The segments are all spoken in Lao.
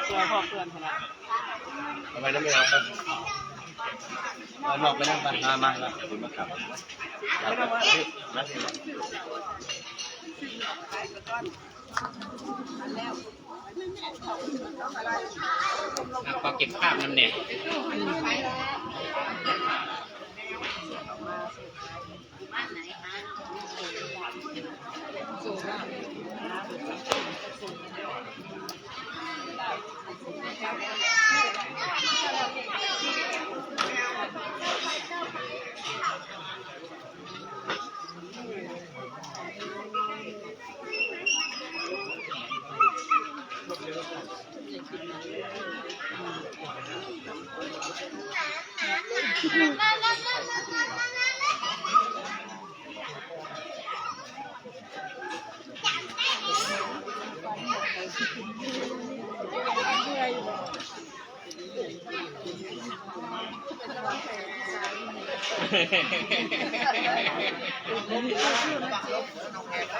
ເພື່ອພໍ່ເພື່ອນຫັ້ນນະ ເອົາໄວ້ນຳແມ່ເອົາໄປ ເອົານອກໄປນຳ ມາ ມາ ມາ ເອົາໄປມາຂັບ ຂໍເກັບພາບນຳແດ່.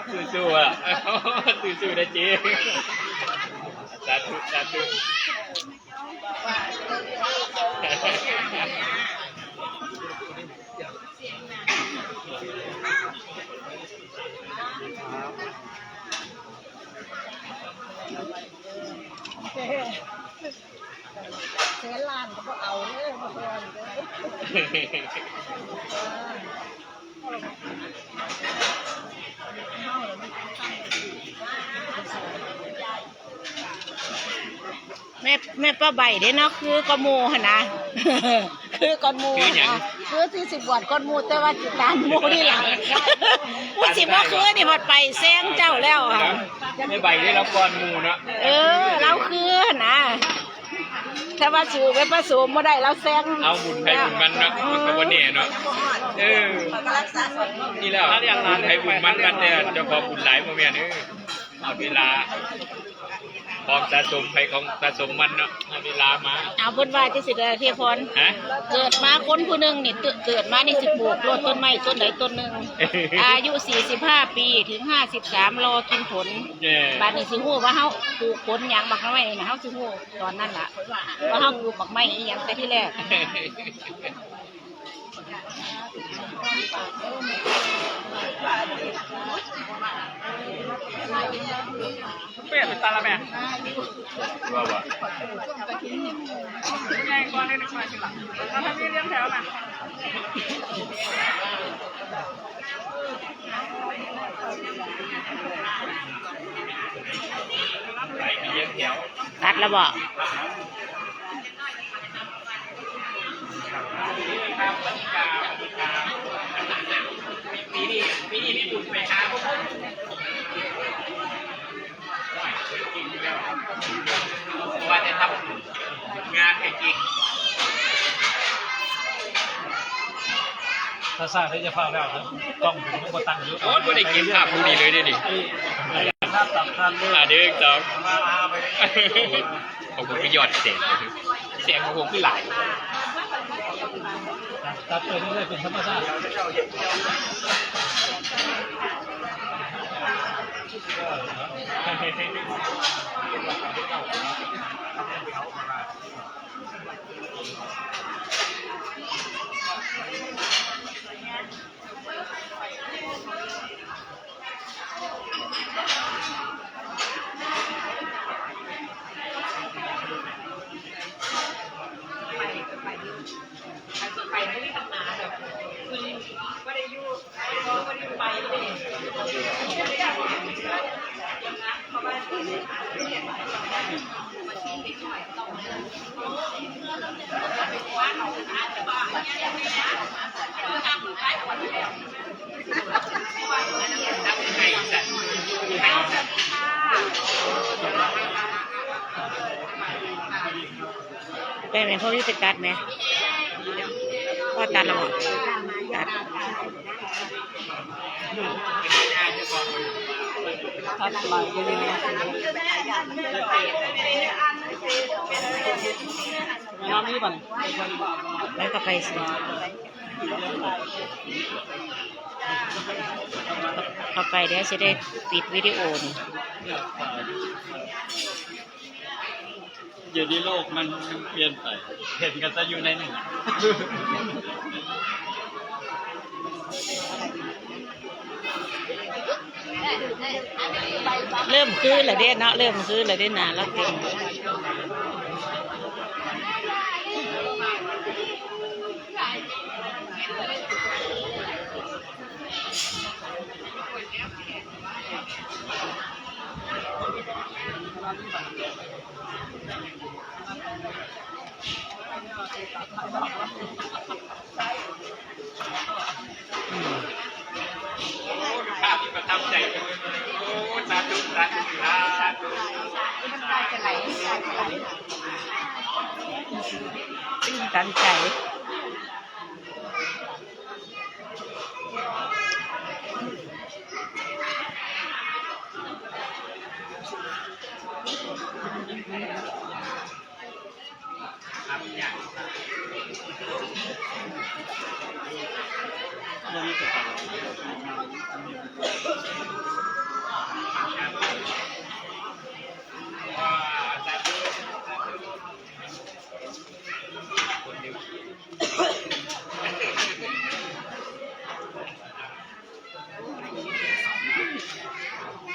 ສູ້ໆ ອະ ສູ້ໆ ເດີເຈ ສາທຸ ສາທຸ. ແສນລ້ານກໍບໍ່ເອົາເດີ ບໍ່ເອົາເດີ. ແມ່ ແມ່ປ້າໃບເດ້ເນາະ ຄືກ່ອນໝູ່ຫັ້ນນະ ຄືກ່ອນໝູ່ ຄືຫຍັງ? ຄືທີ່ຊິບວດກ່ອນໝູ່ ແຕ່ວ່າຕິດຕາມໝູ່ນີ້ລະ ຜູ້ຊິບໍ່ຄືນີ້ ພັດໄປແຊງເຈົ້າແລ້ວ ແມ່ໃບເດ້ລາວກ່ອນໝູ່ເນາະ. ເອີ ລາວຄືຫັ້ນນະ ແຕ່ວ່າສູ້ແມ່ປ້າໂສມບໍ່ໄດ້ ລາວແຊງ. ເອົາ ບຸນໃຜບຸນມັນເນາະ ມັນກໍບໍ່ແນ່ເນາະ. ເອີ ນີ້ແຫຼະ ບຸນໃຜບຸນມັນ ແຕ່ເຈົ້າຂອງບຸນຫຼາຍບໍ່ແມ່ນເອີ. ເອົາເວລາ ຂອງສະສົມໃຜຂອງສະສົມມັນເນາະ ເອົາເວລາມາ. ເອົາ ເພິ່ນວ່າຈັ່ງຊີ້ເດີ ເທຍພອນ ຮະ? ເກີດມາຄົນຜູ້ໜຶ່ງນີ້ ເກີດມານີ້ຊິປູກໂລດຕົ້ນໄມ້ຕົ້ນໃດຕົ້ນໜຶ່ງ ອາຍຸສີ່ສິບຫ້າປີເຖິງຫ້າສິບສາມ ລໍກິນຜົນ. ບາດນີ້ຊິຮູ້ວ່າເຮົາປູກຜົນຫຍັງ ບັກໄມ້ນະ ເຮົາຊິຮູ້ຕອນນັ້ນລະ ວ່າເຮົາປູກບັກໄມ້ອີ່ຫຍັງແຕ່ທີແລກ. ເປັນຕາລະແມ່ ວ່າວ່າ ຜູ້ໃຫຍ່ກ່ອນ ເດັກນ້ອຍທີຫຼັງ ເອົາທາງນີ້ລຽນແຖວນະ. ຕັດແລ້ວບໍ່? ປີນີ້ ປີນີ້ມີບຸນໄປຫາພວກ ວ່າຈະທຳງານໃຫ້ເກັ່ງ. ຊ້າໆ ເດີ ຢ່າຟ້າວແລ້ວ ກ້ອງຜົມຍັງບໍ່ຕັ້ງຢູ່. ໂອ້ຍ ບໍ່ໄດ້ເກັບພາບຜູ້ນີ້ເລີຍເດ້ນີ້. ອັນນີ້ພາບສຳຄັນເລີຍ. ອ່າ ໜຶ່ງ ສອງ ຂອງຜົມຄືຍອດແສງ ແສງຂອງຜົມຄືຫຼາຍ. ຕັດໄປເລື້ອຍໆ ເປັນທຳມະຊາດ. ໄປແມ່ ພໍ່ຢູ່ໄປຕັດແມ່ ພໍ່ຕັດແລ້ວບໍ່? ຕັດ ຕັດໄປຢູ່ນີ້ແມ່ ແມ່ນອນນີ້ບັດ ແລ້ວກໍໄປຊິ ເຂົ້າໄປ ດຽວຊິໄດ້ປິດວິດີໂອນີ້. ດຽວນີ້ໂລກມັນປ່ຽນໄປ ເຫັນກັນແຕ່ຢູ່ໃນໜັງ. ເລີ່ມຄືແລ້ວເດ້ເນາະ ເລີ່ມຄືແລ້ວເດ້ ໜ້າລາວເກັ່ງ. ພາບທີ່ປະທັບໃຈ ໂອ້ ສາທຸ ສາທຸ ສາທຸ ນ້ຳຕາຈະໄຫຼ ນ້ຳຕາຈະໄຫຼ ຕື່ນຕັນໃຈ.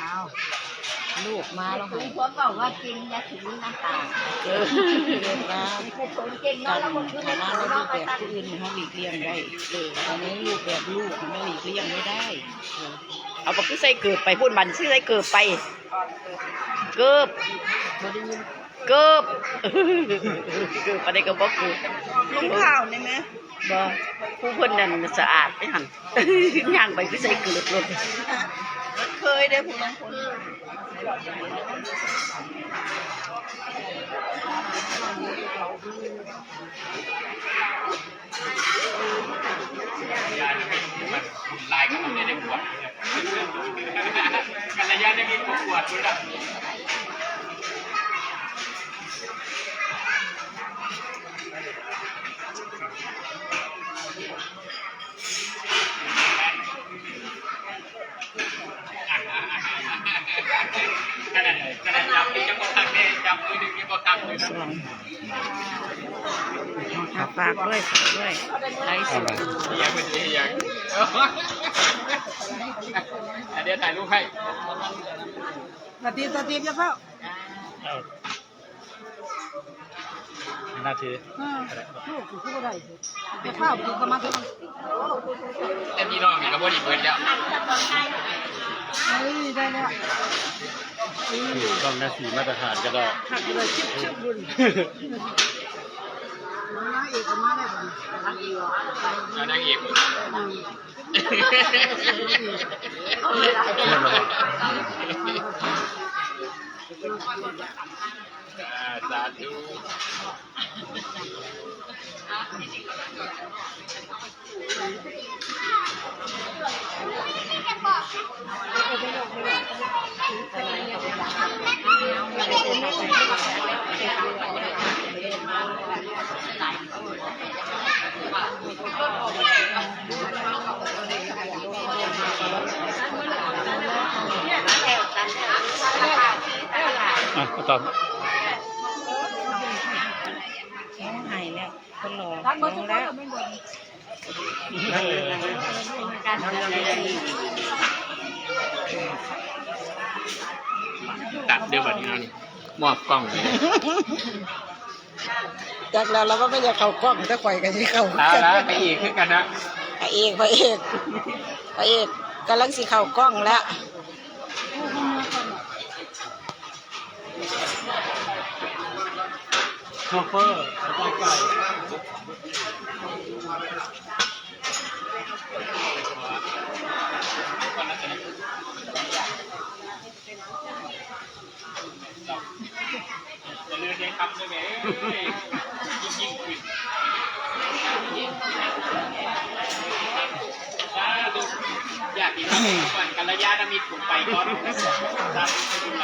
ອ້າວ ລູກມາແລ້ວ ລຸງພວມເວົ້າວ່າເກັ່ງຢ່າຊິມີນ້ຳຕາ. ເອີ ເລື່ອງລາວ ຜູ້ຄົນເກັ່ງເນາະ ລາວບໍ່ຄືຄົນເຂົາເນາະ ແບບຜູ້ອື່ນເຮົາຫຼີກລ່ຽງໄດ້ ເອີ ແຕ່ໃນຮູບແບບລູກມັນຫຼີກລ່ຽງບໍ່ໄດ້. ເອີ ເອົາ ບໍ່ຄືໃສ່ເກີບໄປພຸ້ນ ບັດຊິໃສ່ເກີບໄປ ເກີບ ບໍ່ໄດ້ຍິນ. ເກີບ ເກີບປານໃດກໍບໍ່ຄື ລົງເທົ້ານີ້ແມ. ບໍ່ ຜູ້ເພິ່ນນັ້ນສະອາດເດ້ຫັ້ນ ຍ່າງໄປຄືໃສ່ເກີບໂລດ. ເຄີຍເດ້ຜູ້ລາງຄົນ. ຂະໜາດ ຂະໜາດຈັບນີ້ຍັງບໍ່ຄັກເດ້ ຈັບມືໜຶ່ງຍັງບໍ່ຄັກເລີຍນະ. ຝາກດ້ວຍ ຝາກດ້ວຍ ໄລສົດ. ອີຫຍັງເພິ່ນຊິອີຫຍັງ ອັນດຽວຖ່າຍຮູບໃຫ້. ຕາຕີບ ຕາຕີບ ຢ່າຟ້າວ. ເອົາ ໜ້າທີ່ ເອີ ລູກຊິຄືບໍ່ໄດ້ ຢ່າຟ້າວ ເພິ່ນກໍມາເຖິງ. ແຕ່ພີ່ນ້ອງນີ້ກໍພໍດີເບິດແລ້ວ. ເອີຍ ໄດ້ແລ້ວ. ອືມ ຕ້ອງໜ້າທີ່ມາດຕະຖານກໍໄດ້ ຄັກເລີຍ ຊິບ ຊິບບຸນ. ນາງເອກກໍມາແລ້ວບັດນີ້ ນາງເອກ ອືມ. ສາທຸ. ອ່ະ ຕໍ່ ໂອ້ ໃຫ້ແລ້ວ ເພິ່ນລໍລົງແລ້ວ. ຕັດເດີ້ບັດນີ້ເຮົານີ້ ມອບກ້ອງເລີຍ. ຈັກແລ້ວ ລາວວ່າມັນຢາກເຂົ້າກ້ອງ ແຕ່ຂ້ອຍກໍຊິເຂົ້າຄືກັນ. ເອົາລະ ພະເອກຄືກັນນະ ພະເອກ ພະເອກ ພະເອກກຳລັງຊິເຂົ້າກ້ອງແລ້ວ. ໂຊເຟີ ໃກ້ໆ. ຈະເລີນໃນທຳເດີແມ່ເອີຍ ຍິ່ງໆຂຶ້ນ ສາທຸ ຍາດຕິທຳ ກັນລະຍານະມິດ ໄປກ່ອນ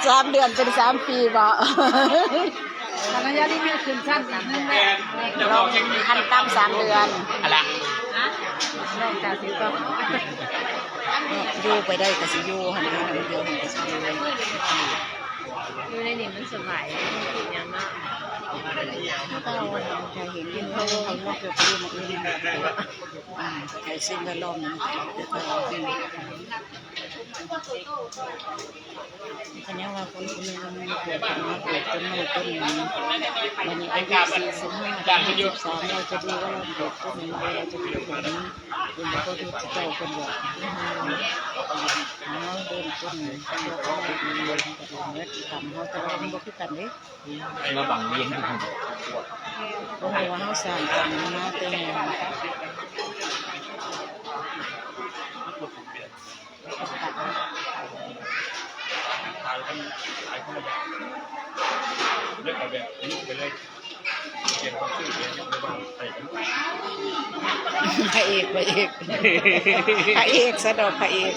ສາມເດືອນເປັນສາມປີບໍ? ຄັນລະຍະນີ້ແມ່ນຂຶ້ນຊັ້ນອີກໜຶ່ງແລ້ວ ແມ່ນ ລອງ ຂັ້ນຕ່ຳສາມເດືອນ ຫັ້ນລະ ລອງຈາກຊິຕໍ່ ຢູ່ໄປໄດ້ກໍຊິຢູ່ຫັ້ນນະ ຢູ່ຫັ້ນກໍຊິຢູ່ ຢູ່ໃນນີ້ມັນສະບາຍ ບໍ່ຕ້ອງຄິດຫຍັງເນາະ. ເຈົ້າ ໃຫ້ເຫັນຢູ່ ເຂົາເຈົ້າກໍຢູ່ມາເອງ ອ່າ ໃຫ້ສິ່ງແວດລ້ອມນັ້ນ ຄັນແນວວ່າຄົນຄົນໜຶ່ງເກີດຂຶ້ນມາປູກຕົ້ນໄມ້ຕົ້ນຫຍັງ ບັດນີ້ອາຍຸສີ່ສິບຫ້າ ຫ້າສິບສາມ ເຮົາຈະດີວ່າເຮົາປູກຕົ້ນໄມ້ ເຮົາຈະປູກຕົ້ນໄມ້ ເປັນຄົນທີ່ເຈົ້າເພິ່ນບອກ ເຮົາເລີ່ມຕົ້ນ ເຮົາເລີ່ມຕົ້ນ ເຮົາກໍເລີ່ມເຮັດກຳ ເຮົາ ແຕ່ວ່າມັນບໍ່ຄືກັນເດ້. ມາບັງວຽງ ບໍ່ຮູ້ວ່າເຮົາສ້າງການມາແຕ່ ພະເອກ ພະເອກ ພະເອກຊະດອກ ພະເອກ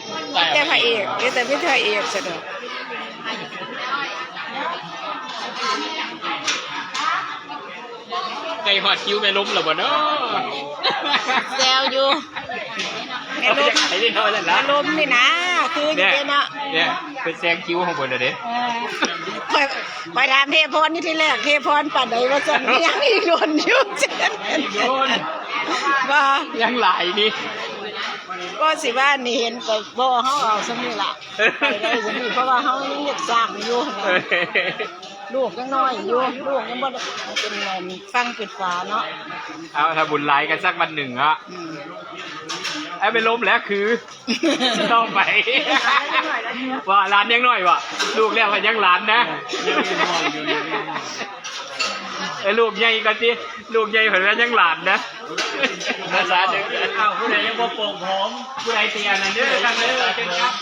ແຕ່ພະເອກ ມີແຕ່ ມີແຕ່ພະເອກຊະດອກ. ໃກ້ຮອດຄິວແມ່ລົມແລ້ວບໍ່ເນາະ? ແຊວຢູ່ ແມ່ລົມ ໃຫ້ໄດ້ນ້ອຍນັ້ນລະ ແມ່ລົມນີ້ນາ ຄືຢູ່ເດ້ເນາະ ເນຍ ເນຍ ເພິ່ນແຊງຄິວຂອງເພິ່ນແລ້ວເດ້. ເອີ ຂ້ອຍ ຂ້ອຍຖາມເທພອນຢູ່ທີແລກ ເທພອນປານໃດວ່າຊັ້ນ ຍັງອີກດົນຢູ່ ບໍ່ ຍັງຫຼາຍນີ້ ກໍຊິວ່ານີ້ເຫັນກໍບໍ່ ເຮົາເອົາສ່ຳນີ້ລະ ໄປໄດ້ສ່ຳນີ້ ເພາະວ່າເຮົາຍັງຢາກສ້າງຢູ່ຫັ້ນນະ. ລູກຍັງນ້ອຍຢູ່ ລູກຍັງບໍ່ໄດ້ ເປັນຝັ່ງເປັນຝາເນາະ. ເອົາ ຖ້າບຸນຫຼາຍກໍສັກວັນໜຶ່ງເນາະ. ອືມ ເອົາ ໄປລົມແລ້ວຄື ຕໍ່ໄປ ວ່າຫຼານຍັງນ້ອຍວະ ລູກແລ້ວກໍຍັງຫຼານນະ. ເອີ ລູກໃຫຍ່ກ່ອນຕິ ລູກໃຫຍ່ເພິ່ນວ່າຍັງຫຼານນະ. ພາສາເດີ ອ້າວ ຜູ້ໃດຍັງບໍ່ໂປ່ງຜົມ ຜູ້ໃດຊິອັນນັ້ນເດີ ເຊີນເດີ ເຊີນຄັບ.